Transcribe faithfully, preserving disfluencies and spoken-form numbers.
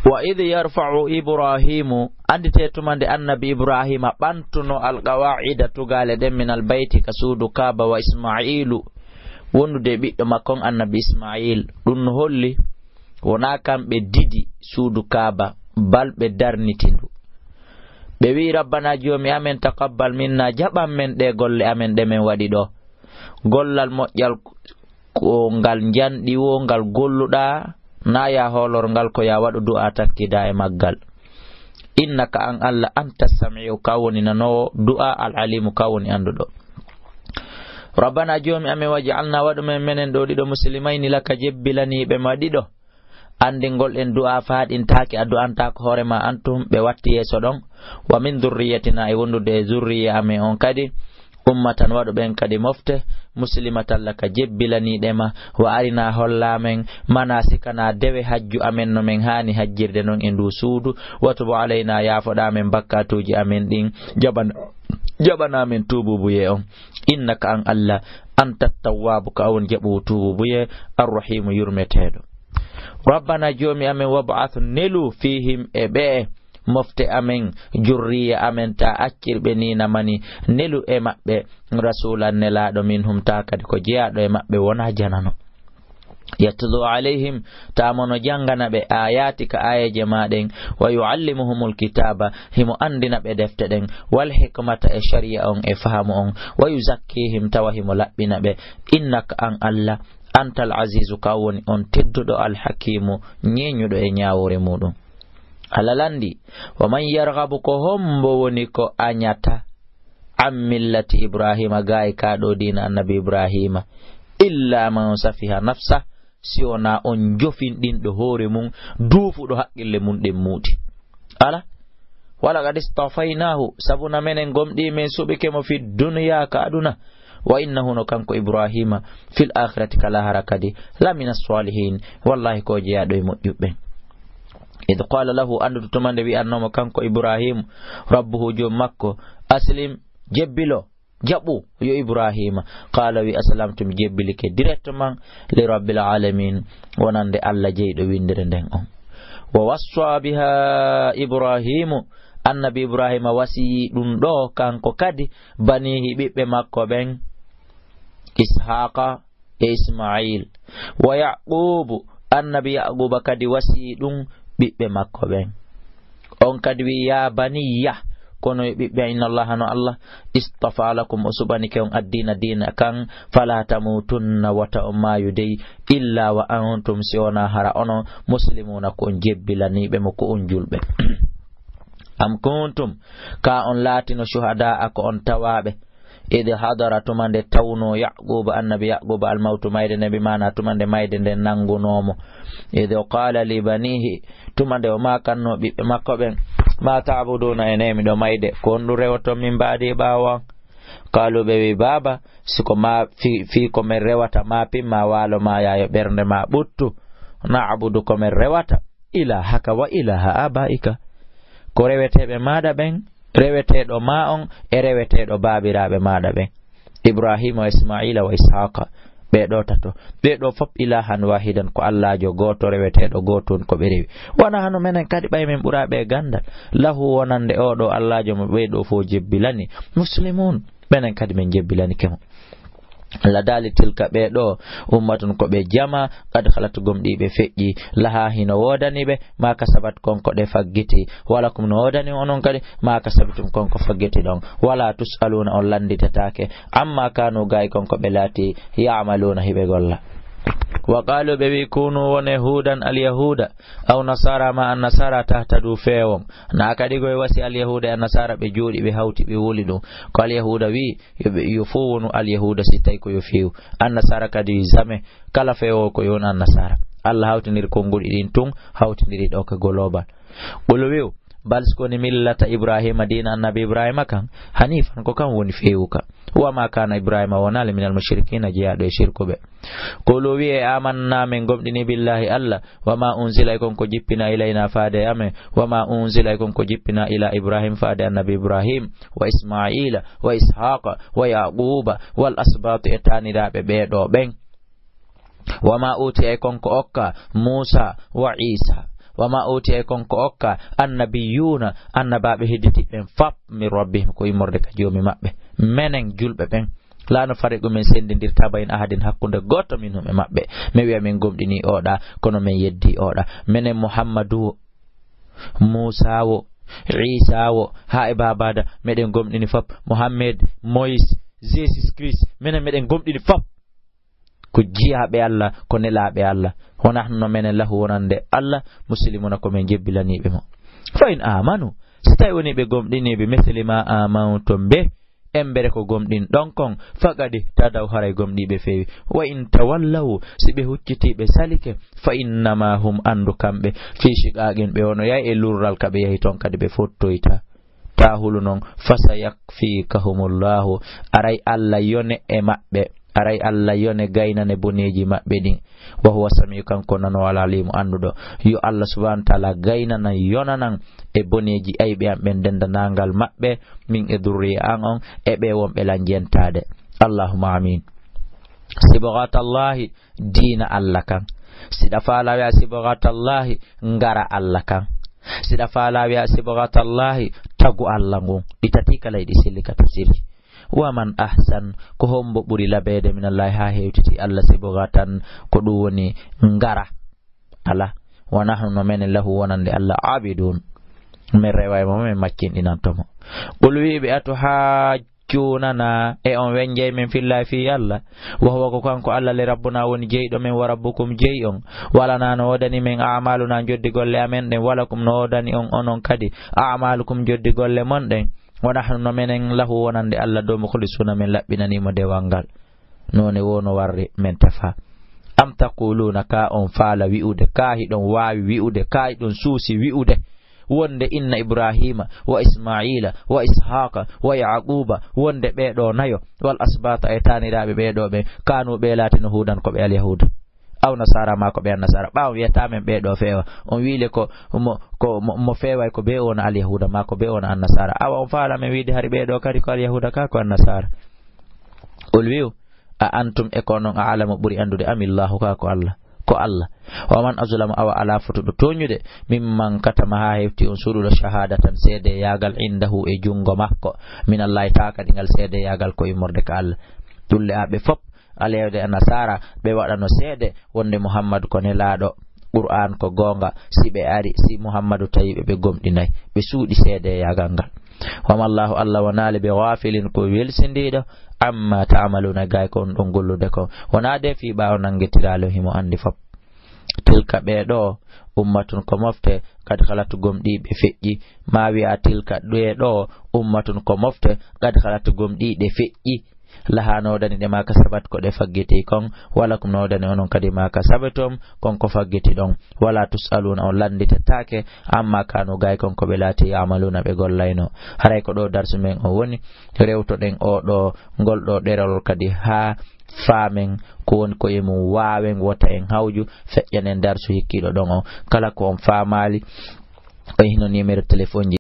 Wa idh yarfa'u Ibrahimu, annditee tuma nde annabi Ibrahima ɓantuno alqawaa'ida tugaale ɗen min albayti ka suudu Kaaba wa Ismaa'iilu wondude e ɓiɗɗo makko on annabi Ismaa'iil. Ɗum no holli wonaa kamɓe didi suudu Kaaba bal ɓe darniti ndu. Ɓe wi'i, "Rabbana joomi amen, taqabbal minna, jaɓan men ɗee golle amen ɗe men waɗi ɗoo." Gollal moƴƴal ko ngal njanɗi wo ngal golluɗaa, naa ya hoolor ngal ko ya waɗu du'a takkidaa e maggal. Innaka an Allah anta sami'u ka woni nanoowo du'a al alimu ka woni annduɗo. Rabbana joomi amen waj'alna waɗu men menen ɗoo ɗiɗo muslimayni laka jebbilaniiɓe ma ɗiɗo. Anndingol en du'a faaɗintaake a du'antaako hoore ma antum ɓe watti yeeso ɗon. Wa min dhurriyatina e wondude e zurriya amen on kadi. Ummatan waɗu ɓen kadi mofte, muslimatan laka jebbilaniiɗe ma, wa arina holla men, manasikana dewe hajju amen no men haani hajjirde non e ndu suudu, wa tub alayna yaafoɗa men bakkatuuji amen ɗin, jaɓan-, jaɓana men tuubuubuyee on. Innaka an Allah, anta tawwaabu ka on jaɓuwo tuubuubuyee, arrahiimu yurmeteeɗo. Rabbana joomi amen, wab'ath nelu fiihim e ɓe'e, mofte amen, jurriya amen, ta accir ɓe ni namani, nelu e maɓɓe rasulan nelaaɗo minhum, ta kadi ko jeyaaɗo e maɓɓe wona janano. Yatlu alayhim, ta mo no janngana ɓe ayatika ka aayeeje ma ɗen, wa yuallimuhumul kitaaba, himo anndina ɓe defte ɗen, wal hikmata e shari'a on e fahamu on, wa yuzakkihim tawa himo laɓɓina ɓe, innaka an Allah, antal azizu ka woni on tedduɗo al hakimu ñeeñuɗo e ñaawoore muɗum. Allah lanndi, wa man yarghabu ko hombo woni ko añata an millati Ibrahima gaay ka ɗo diina annabi Ibrahima illa man safiha nafsa si wona on jofinɗinɗo hoore mum duufuɗo haqqille mum ɗen muuti. Ala, wala qad istafaynahu, sabuna menen gomɗi men suɓike mo fi dunya ka aduna, wa innahu no kanko Ibrahima fil akhirati ka lahara kadi lamina salihin, wallahi ko jeyaɗo e moƴƴuɓe. Id qala lahu, anndude tuma nde wi'annoomo kanko Ibrahim, rabbuhu, joom makko, aslim, jebbilo, jaɓu, yo Ibrahima. Qala wi, aslamtu, mi jebbilike directement li rabbil alamin, wonande Allah jeyɗo winndere nden on. Wa wassa biha Ibrahimu, annabi Ibrahima wasiyi ɗum ɗo kanko kadi, banihi, ɓiɓɓe makko ɓen, Ishaqa, e Ismail. Wa Yaqubu, annabi Yaquba kadi wasiyii ɗum ɓiɓɓe makko ɓen. On kadi wi'i, "Ya baniya," kono e ɓiɓɓe, "inna Allaha, no Allah, istafa lakum, o suɓanike on addiina diina kan, fala tamutunna, wata on maayu dey, illa wa antum, si wona hara onon, muslimuna, ko on jebbilaniiɓe mo, ko on julɓe." Am kuntum, ka on laatino, shuhada'a, ko on tawaaɓe, Id hadara, tuma nde tawnoo Yaquuba, annabi Yaquuba, almawtu, mayde nden, bi maana tuma nde mayde nden nanngunoo mo. Id qaala li banihi, tuma nde o maakannoo ɓiɓɓe makko ɓen, ma ta'buduuna, enen miɗo mayde, ko honɗum rewoton min ba'di ɓaawo an? Qaalu, ɓe wi, baaba, si ko ma fii, fii ko men rewata, ma pin, ma waalo, ma yaayo, ɓernde ma ɓuttu, na'budu, ko men rewata, ilahaka wa ilaha abaika, ko reweteeɓe maaɗa ɓen, reweteeɗo maa on e reweteeɗo baabiraaɓe maaɗa ɓen, Ibrahima wa Ismaila wa Ishaqa, ɓee ɗoo tato, ɓee ɗoo fof ilahan wahidan, ko Allaajo gooto, reweteeɗo gooto on ko ɓe rewi. Wona hano menen kadi, ɓay men ɓuraa ɓe ganndal. Lahu, wonande oo ɗoo Allaajo mo ɓee ɗoo fof jebbilani, muslimun, menen kadi men jebbilanike mo. Allah daali, tilka, ɓee ɗoo, ummatun, ko ɓe jama, qad khalat, gomɗii ɓe feƴƴi, laha, hino woodani ɓe, ma kasabat, kon ko ɗe faggiti, walakum, no woodani onon kadi, ma kasabtum, kon ko faggiti ɗon, wala tus'aluna, on lannditetaake, amma kanu, gaay kon ko ɓe laati, ya'maluna, hiɓe golla. Wa qalu, ɓe wi, kunu, wone hudan, alyahuda, aw nasara, ma annasara, tahtadu, feewon. Na kadi goy wasi alyahuda e annasara, ɓe jooɗi, ɓe hawti, ɓe woli ɗum. Ko alyahuda wi, yo ɓe, yo fof wonu alyahuda si tawi ko yo feewu. Annasara kadi jamais, kala feewo ko yo won annasara. Allah hawtindiri konnguɗi ɗin tun, hawtindiri ɗo ka global. Ɓolo wi'u, bal, si ko woni millata Ibrahima, diina annabi Ibrahima kan, hanifan, ko kan woni feewuka. Wa ma kana Ibrahima, wonaali, minal mushrikina, jeyaaɗo e shirkuɓe. Qulu, wi'e, amanna, men gomɗini, billahi, Allah, wa ma unzila, e kon ko jippina, ilayna, faade e amen, wa ma unzila, e kon ko jippina, ila Ibrahim, faade annabi Ibrahim, wa Ismaila, wa Ishaqa, wa Yaquba, wal asbati, e taaniraaɓe ɓee ɗoo ɓen. Wa ma utiya, e kon ko okka, Musa, wa Isa, Wa ma utiya e kon ko okka annabiyuna, annabaaɓe hedditi ɓen fap, min rabbihim, ko immorde ka Joomi maɓɓe. Menen julɓe ɓen, la nufarriqu, min sendindirta bayna ahadin, hakkunde gooto minhum e maɓɓe. Min wi'a min gomɗini oɗa, kono min yeddi oɗa. Menen Muhammadu wo, Muusa wo, Iisa wo, haa e Baabada, meɗen gomɗini fap. Muhammed, Moyis, Jesus Christ, menen meɗen gomɗini fap. Ko jiyaaɓe Alla, ko nelaaɓe Alla. Wa nahnu, no menen, lahu, wonande Alla, muslimuna, ko men jebbilaniiɓe mo. Fa in amanu, si tawi woni ɓe gomɗiniiɓe, misli ma amantum bih, embere ko gomɗinɗon kon, faqad ihtadaw, haray gomɗiiɓe feewi. Wa in tawallaw, si ɓe huccitii ɓe salike, fa innama hum, anndu kamɓe, fi shiqaqin, ɓe wonoyay e lurral ka ɓe yahi ton kadi ɓe fottoyta. Taa hulu non, fasayakfikahumullahu, aray Alla yone e maɓɓe, aray Alla yone gaynane boneeji maɓɓe ɗin. Wa huwa samiu, kanko nano al alimu annduɗo. Yo Alla subhanahu wa taala gaynanan, yonanan e boneeji ayɓe an ɓen dendanangal maɓɓe, min e durriya an on, e ɓe wonɓe lan jentaade. Allahumma amin. Sibghatallahi, diina Alla kan. Siɗa faala wi'a sibghatallahi, ngara Alla kan. Siɗa faala wi'a sibghatallahi, tagu Alla ngun. Ɗi tati kala hiɗi selli ka tafsiri. Wa man ahsan, ko hombo ɓuri labeede minallahi haa hewtiti Alla sibghatan, ko ɗum woni ngara. Ala, wa nahnu no menen lahu wonande Alla abidun. Men rewa e mo, men maccinɗinanto mo. Qul wi'ɓe atu haa junana e on wenjay men fillahi fii Alla. Wa huwa ko kanko Alla le rabbuna woni jeyɗo men wa rabbukum jey on. Wala na no wodani men a'maluna joddi golle amen ɗen. Wala kum no wodani on onon kadi a'malukum joddi golle mon ɗen. Wa nahnu no menen lahu wonande Alla do mukhlisuna men laɓɓinani mo dewal ngal. Noone woo no warri men tefa. Am taquluna, ka on faala wi'ude, ka hiɗon waawi wi'ude, ka hiɗon suusi wi'ude, wonde inna Ibrahima wa Ismaila wa Ishaqa wa Yaquba, wonde ɓee ɗoo nayo, wal asbata e taaniraaɓe ɓee ɗoo ɓen, kanu ɓee laatino hudan ko ɓe alyahuda. Aw nasara ma ko ɓe annasara. Ɓaawo wi'ata men ɓee ɗoo feewa. On wi'ile ko mo, ko mo, mo feeway ko ɓe wona alyahuda ma ko ɓe wona annasara. Awa on faala men wi'de hari ɓee ɗoo kadi ko alyahuda ka ko annasara. Qul wi'u, a antum e ko onon a'lamu ɓuri anndude amillahu ka ko Alla? Ko Alla. Wa man azlamu, awa alaa fotuɗo tooñude, mimman katama haa hefti on suuɗuɗo shahadatan seedeyaagal indahu e junngo makko, minallahi taa kadi ngal seedeyaagal ko immorde ka Alla. Ɗulle a ɓe fop, alyahuda e nasara, ɓe waɗano seede wonde Muhammadu ko nelaaɗo, Qur'an ko goonga, si ɓe ari, si Muhammadu tawi ɓe, ɓe gomɗinay, ɓe suuɗi seedeyaagal ngal. Wa mallahu, Alla wonaali bi ghafilin ko welsindiiɗo, amma ta'maluna, gay ko on ɗon gollude kon. Wonaa de fii ɓaawo nangetiraalo himo anndi fop. Tilka ɓee ɗoo ummatun ko mofte, kad khalat gomɗii ɓe feƴƴi. Ma wi'a tilka ɓee ɗoo ummatun ko mofte, kad khalat gomɗii ɗe feƴƴi. Laha no wodani ɗe ma kasabat ko ɗe faggiti kon, wala kum no wodani onon kadi ma kasabtum kon ko faggiti ɗon. Wala tus'aluna, on lannditetaake, amma kanu gay kon ko ɓe laati ya'maluna ɓe gollayno. Haray ko ɗo darsu men o woni, rewtoɗen o ɗo, ngol ɗo ɗerol kadi haa faamen ko woni ko e mum waawen wota en hawju feƴƴanen darsu hikkiiɗo ɗon on. Kala ko on faamaali, o hino numéro téléphone ji